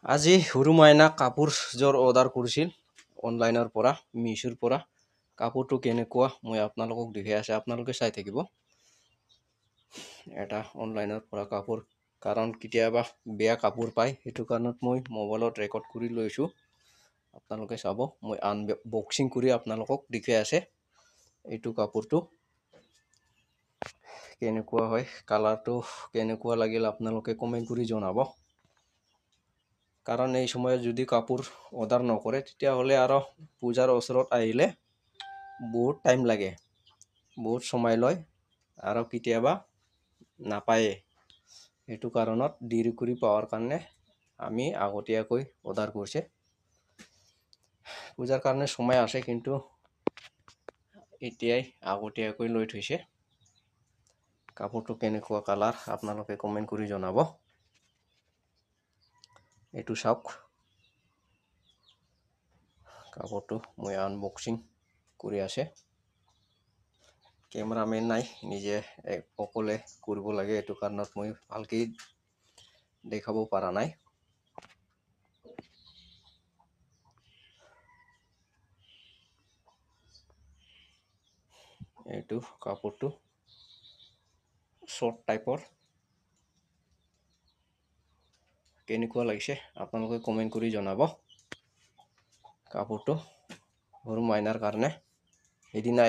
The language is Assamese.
আজি সৰু মাইনা কাপোৰযোৰ অৰ্ডাৰ কৰিছিল অনলাইনৰ পৰা, মিছোৰ পৰা। কাপোৰটো কেনেকুৱা মই আপোনালোকক দেখুৱাই আছে, আপোনালোকে চাই থাকিব। এটা অনলাইনৰ পৰা কাপোৰ, কাৰণ কেতিয়াবা বেয়া কাপোৰ পায়, সেইটো কাৰণত মই মোবাইলত ৰেকৰ্ড কৰি লৈছোঁ। আপোনালোকে চাব, মই আনবক্সিং কৰি আপোনালোকক দেখুৱাই আছে। এইটো কাপোৰটো কেনেকুৱা হয়, কালাৰটো কেনেকুৱা লাগিল আপোনালোকে কমেণ্ট কৰি জনাব। কাৰণ এই সময়ত যদি কাপোৰ অৰ্ডাৰ নকৰে, তেতিয়াহ'লে আৰু পূজাৰ ওচৰত আহিলে বহুত টাইম লাগে, বহুত সময় লয় আৰু কেতিয়াবা নাপায়ে। সেইটো কাৰণত দেৰি কৰি পোৱাৰ কাৰণে আমি আগতীয়াকৈ অৰ্ডাৰ কৰিছে। পূজাৰ কাৰণে সময় আছে, কিন্তু এতিয়াই আগতীয়াকৈ লৈ থৈছে। কাপোৰটো কেনেকুৱা কালাৰ আপোনালোকে কমেণ্ট কৰি জনাব। এইটো চাওক কাপোৰটো, মই আনবক্সিং কৰি আছে। কেমেৰামেন নাই, নিজে অকলে কৰিব লাগে, এইটো কাৰণত মই ভালকৈ দেখাব পৰা নাই। এইটো কাপোৰটো শ্বৰ্ট টাইপৰ, কেনেকুৱা লাগিছে আপোনালোকে কমেণ্ট কৰি জনাব। কাপোৰটো সৰু মাইনাৰ কাৰণে সেইদিনা